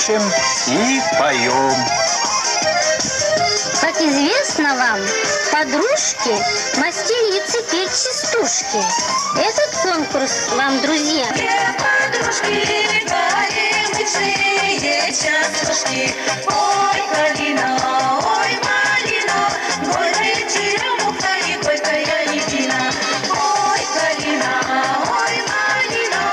Пляшем и поем. Как известно вам, подружки мастерицы петь частушки. Этот конкурс вам, друзья. Подружки, горемычные частушки, Ой, калина, ой, малина, горькая черемуха и горькая рябина. Ой, калина, ой, малина,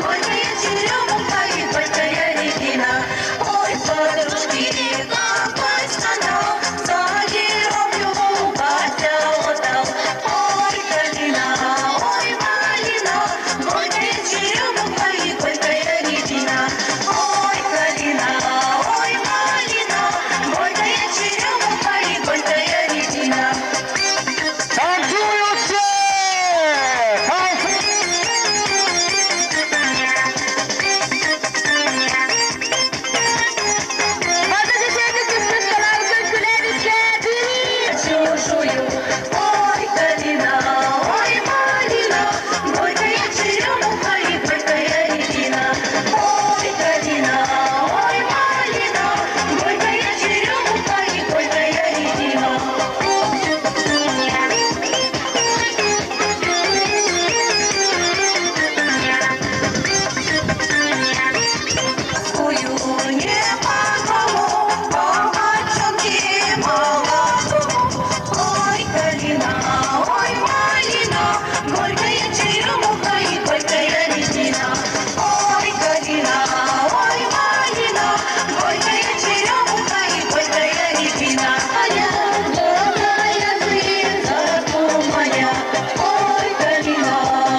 горькая черемуха и горькая рябина. Ой, подружки, какой скандал, за еремлю батя отдал. Ой, калина, ой, малина, горькая черемуха и горькая рябина. Ой, калина, ой, малина, горькая черемуха и горькая рябина. Танцуют все! Чужую, ой, калина, ой, малина, горькая черемуха и горькая рябина. Ой, калина, ой, малина, горькая черемуха и горькая рябина. Ую не по дому, по мальчонке молодому. Ой, калина, ой, малина, горькая черемуха и горькая рябина. Ой, калина, ой, малина, горькая черемуха и горькая рябина. Моя голая ты, моя, ой, калина,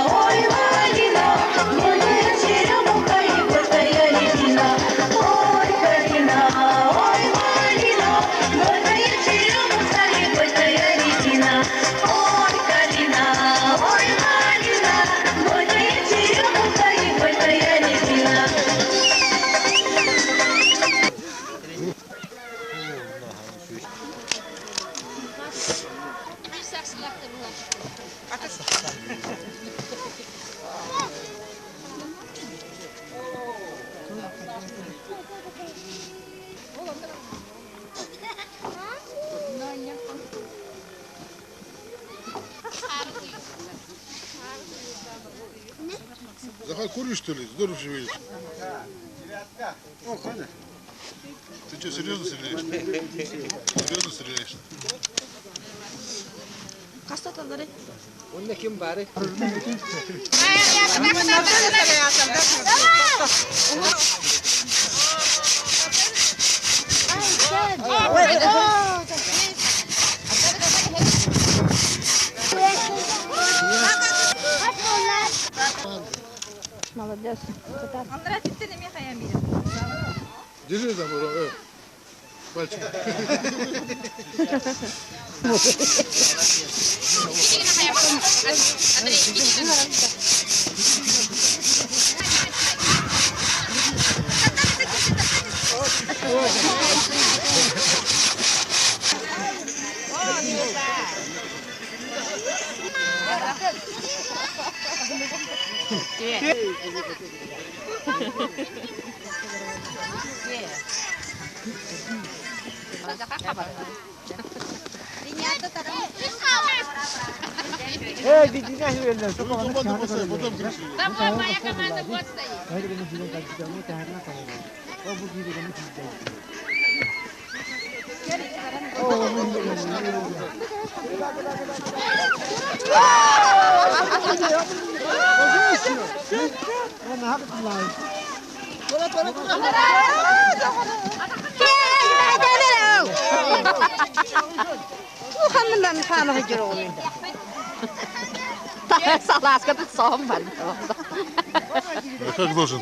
ой, малина, горькая черемуха и горькая рябина. Ой, калина, ой, малина, горькая черемуха и горькая рябина. Ой, калина, ой, малина, горькая черемуха и горькая рябина. Захар, куришь, что ли? Здорово же видишь. Ты что, серьезно стреляешь? Серьезно стреляешь? Держи там, пальчик. Команду поставь, потом кричи. Давай, моя команда вот стоит. А как должен?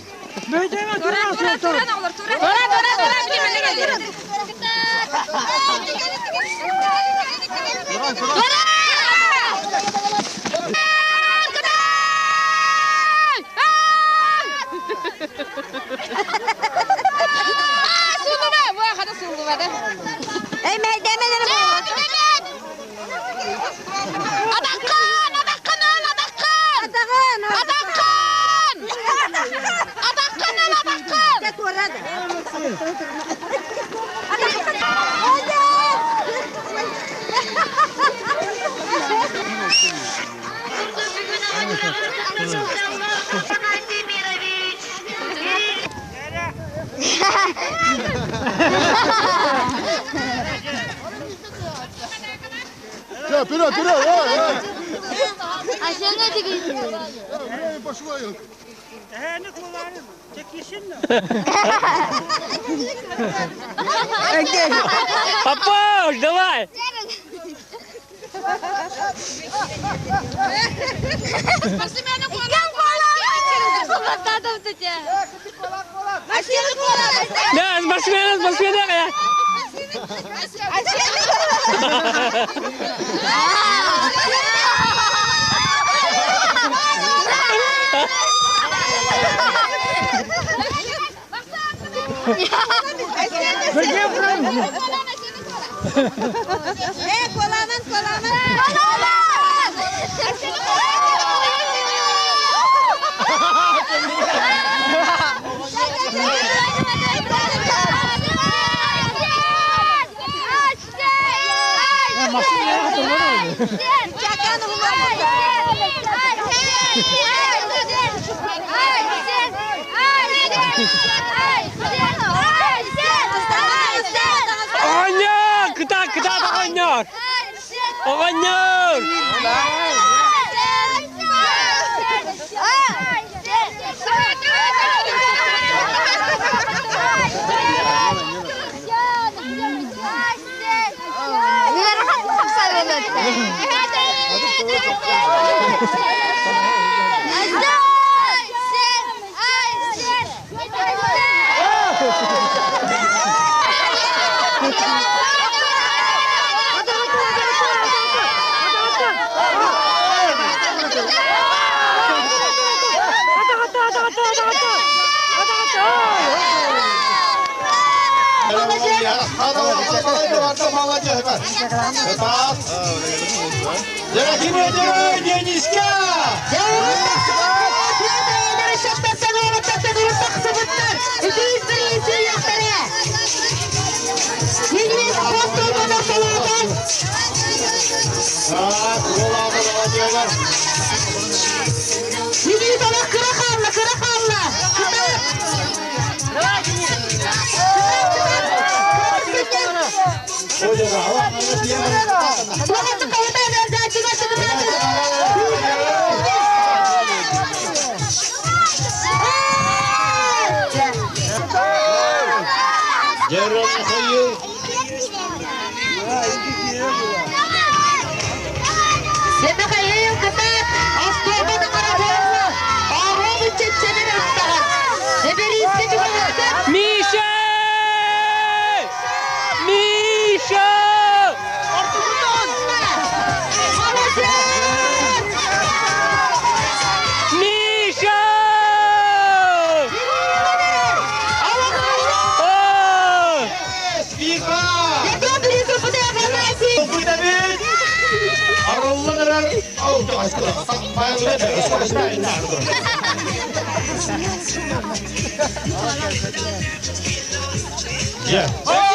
Адаккан! Адаккан! Адаккан! Адаккан! Все, вперед, вперед! Эй, эй! А sen ne diyorsun? Время пошло, елка. Папаш, давай! Да, спортсмена, спортсмена! Оҕонньор! Кытаат, кытаат, оҕонньор! Оҕонньор! Миша! Миша! Миша! О!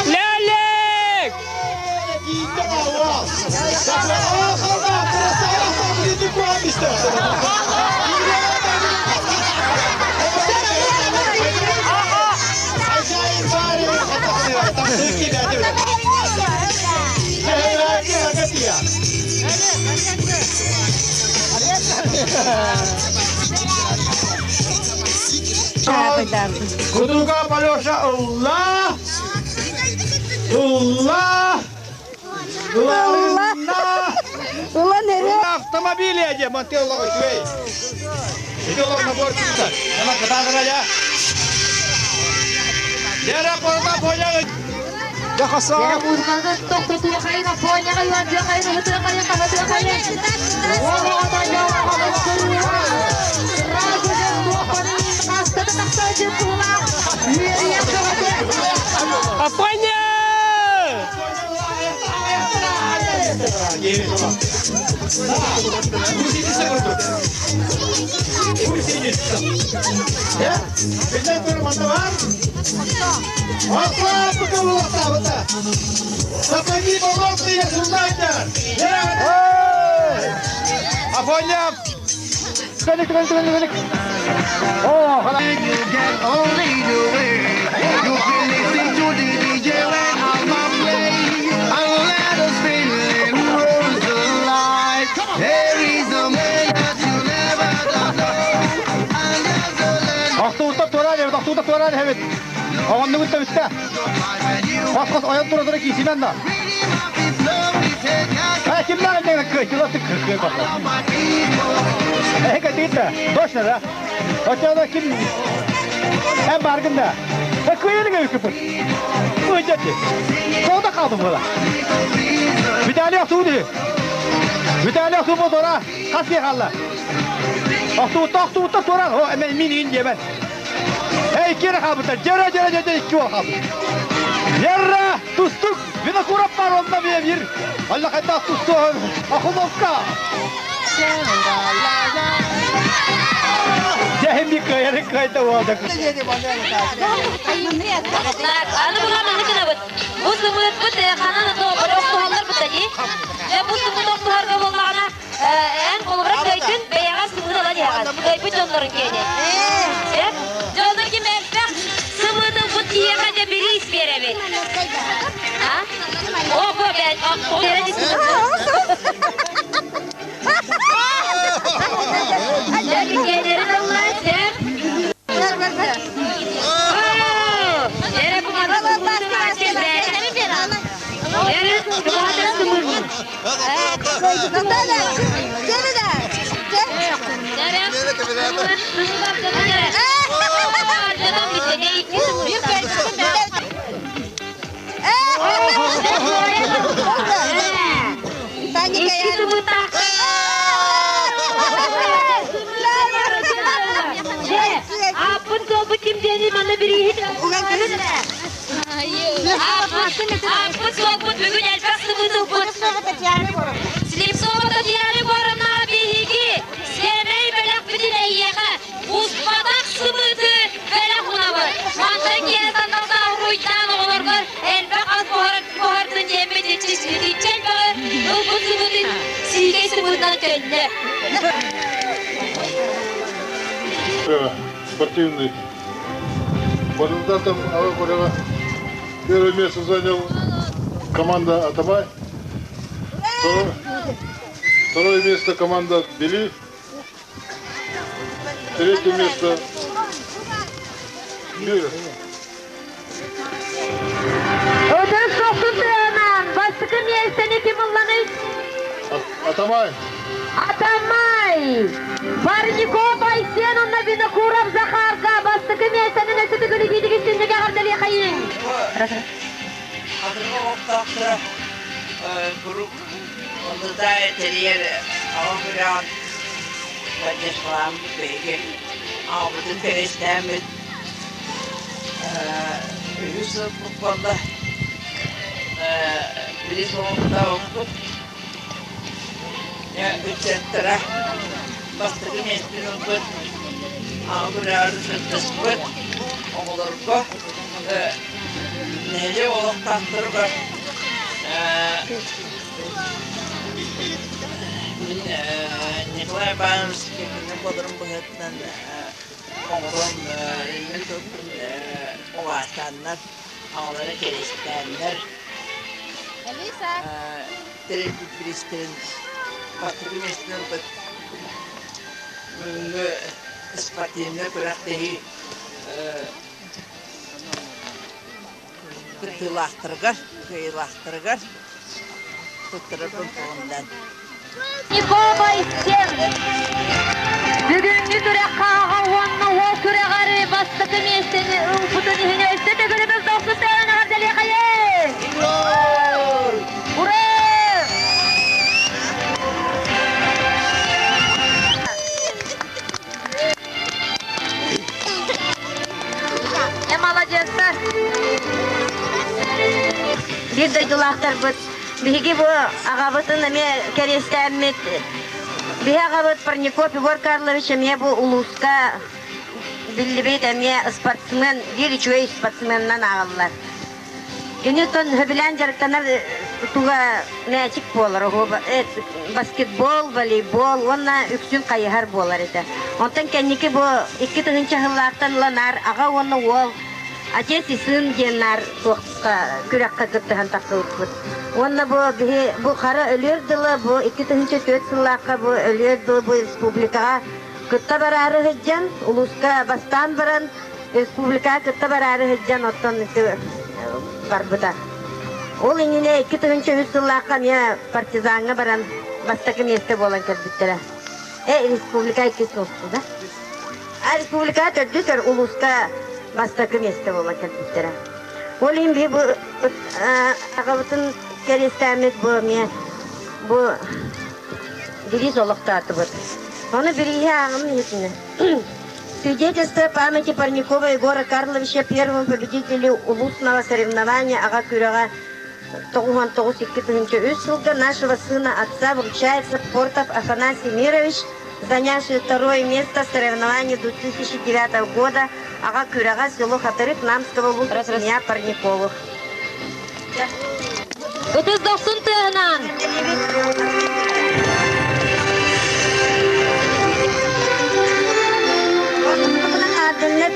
Лялек! Кутуга Алеша, Аллах! Аллах! Аллах! Автомобиль едем, Антон Логотвей! Ити олор набор кытта. Ана кытаатара я. Лера порта понял. Лера музыканы тохтотуохайын, Афоняҕа юандыахайын, ыһытыахайын, хаһытыахайын. Уол оҕото дьоҕоҕо Сразу же туохпанын хаастата тахсааччы туһулаах үөрүйэх бөҕөтө. Афоня! Афоня! Кэлик, кэлик, кэлик, кэлик. О, Охтуутта туораан эбит, охтуутта туораан эбит. Оҕоннугут бүттэ. Хос-хос ойон тура-тура киисимэн да. А, кимнән эмнең кый, килоты кый кый Эй, катита, точно, да? Оччоҕо ким эн баргын да? Кыйылыга үкүпүт. Ыйдати. Колда қалдым була. Виталий охтууду. Виталий охтуу мотора. Хас киһи хаалла? Охтуутта, охтуутта туоран. О, эмен мин иин диэбэн. Эй, кире хаалбыттар. Дьөрө, дьөрө, дьөрө, икки уол хаалбыт. Лера, тустук, Винокуров бар онно биир. Алла хайдах тустуон, Ахуловка. Дьэһин кыайары кыайда уолда. Так, аны буга манны гынабыт. Бу сымыыппыт ханан охтуһаллар бутта дии. Дьэ бу сымыыт охтуһарга буоллаҕына эн холобура кыайдын бэйэҕэ сымыыт ылан иһэҕин. Кыайбыт дьоннорун киэнэ. Сөп? Дьону ким элбэх сымыыт ылбыт киһиэхэ дьэ бириис биэрэбит. А? О, бу бэт. Дьэ, киэнэрин ылла, сөп. Эрэ бу манна Эрэ кыбаатар сымыыт. Аппын суолбут ким диэни манна бирииһит Аппыт суолбут бүгүн элбэх сымыытылбыт. Слепцова Татьяна Егоровна биһиги сэмэй бэлэхпитин эйиэхэ буспатах сымыыты бэлэх уунабыт. Мантан киэһэ сандалта уруйдаан оҕолоргор элбэх ас буһардын диэммит иччи элбэҕи ылбыт сымыытын сиикэй сымыытынан төннө. Спортивный. По результатам первое место занял команда Атамай. Второе место команда Бели. Третье место Мир. Өтөр сохтун тыынан бастакы миэстэни ким ылланый? Атамай. Атамай! Парников Айсен уонна Винокуров Захарга бастакы миэстэни өссө төгүл илиитигин түннүгэ эҕэрдэлиэхэйиҥ. Хатырга олохтоохторо куруук оннута тэрийэр аҕа күрэҕин поддержкалааммыт биһиги аҕабытын кэриэстээммит үһүс сылбыт буолла билис олохтоохпут ыччаттара бастакы миэстэни ылбыт аҕа күрэҕэр кыттыспыт оҕолорго нэһилиэк олохтоохторугар мин Николай Иванович кэргэнэ буоларым быһыытынан оҥорон иннин тылбын убаастааннар, аҕалара кэриэстээннэр тэрийбит бириистэрин бастакы миэстэни ылбыт бүгүҥҥү спортивнай күрэхтэһии кыттыылаахтарыгар, кыайыылаахтарыгар туттарарбын көҥүллээн. Николай Сен бүгүҥҥү күрэххэ аҕа уонна уол күрэҕэр бастакы миэстэни ылбытын иһин өссө төгүрүк ылсыктаан эҕэрдэлиэхэйин! Ура! Э, молодецтар! Биир дойдулаахтарбыт Биһиги бу аҕабытын эмиэ кэриэстээммит, биһи аҕабыт Парников Егор Карлович эмиэ бу улууска биллибит эмиэ спортсмен, биир үчүгэй спортсменынан ааҕыллар. Кини оттон сөбүлээн дьарыктанар туга мээчик буолар, баскетбол, волейбол уонна үксүн хайыһар буолар этэ. Онтон кэнники бу 2000 сыллаахтан ыла наар аҕа уонна уол Отец и сын диэн наар туохха күрэххэ кыттыһан тахсыбыппыт. Уонна бу биһи бу хара өлүөр дылы бу 2004 сыллаахха бу өлүөр дылы бу республикаҕа кытта бараары сылдьан, улууска бастаан баран республикаҕа кытта бараары сылдьан оттон ити барбыта. Ол иннинэ 2003 сыллаахха эмиэ партизаҥҥа баран бастакы миэстэ буолан кэлбиттэрэ. Э, республика иккис буолсу да? Республика төрдүс улууска бастакы миэстэ буолан кэлбиттэрэ. Ол иһин биһи бу аҕабытын кэриэстээммит бу эмиэ бу бириис олохтоотубут. Ону бирииһи ааҕым иһитинэ. Свидетельство памяти Парникова Егора Карловича первому победителю улусного соревнования аҕа күрэҕэ 99 сылга нашего сына отца вручается Портов Афанасий Мирович, занявший второе место в соревновании 2009 года аҕа күрэҕэ село Хатырык Намского улуса семья Парниковых. Ытыс дохсун тыаһынан!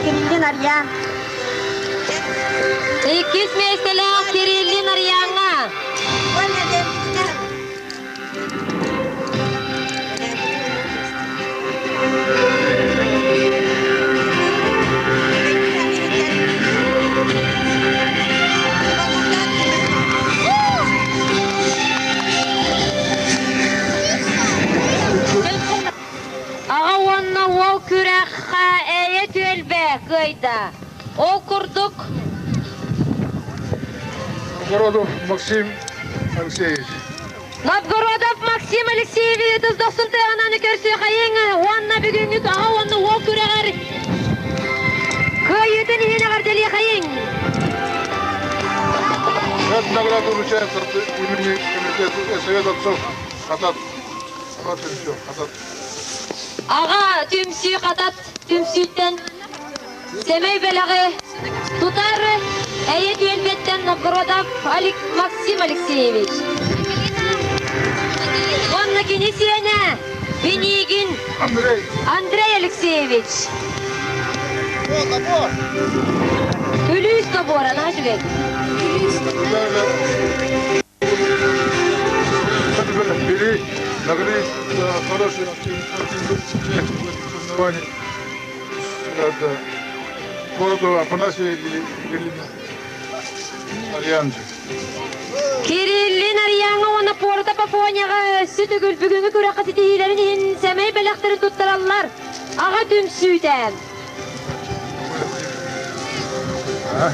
Кириллин Арьян. Иккис миэстэлээх Кириллин Арьяҥҥа. Аҕа уонна уол күрэххэ эйэ түөлбэ кыайда. Ол курдук Новгородов Максим Алексеевич. Новгородов Максим Алексеевич ытыс дохсун тыаһынан көрсүөхайыҥ уонна бүгүҥҥү аҕа уонна уол күрэҕэр кыайыытын иһин эҕэрдэлиэхэйиҥ! Эта награда вручается от имени комитета Совет отцов Хатат. Хатат түмсүү, Хатат. Аҕа түмсүү Хатат түмсүүттэн сэмэй бэлэҕи тутар Эйэ түөлбэттэн Новгородов Максим Алексеевич. Уонна кини сиэнэ Пинигин Андрей. Андрей Алексеевич. Күлүүс набора, наһаа үчүгэй. Бери, наградить хороший активный в этом соревновании. Это Колотова Афанасия и Кириллина Арьянчик. Кириллин Арьяҥҥа уонна Порта Пафоняҕа өссө төгүл бүгүҥҥү күрэххэ ситиһиилэрин иһин сэмэй бэлэхтэрин туттараллар. Аҕа түмсүүтэ.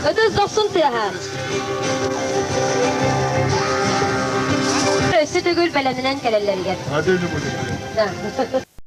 Ытыс дохсун тыаһа. Өссө төгүл бэлэмнэнэн кэлэллэригэр. Отдельно будет. Да.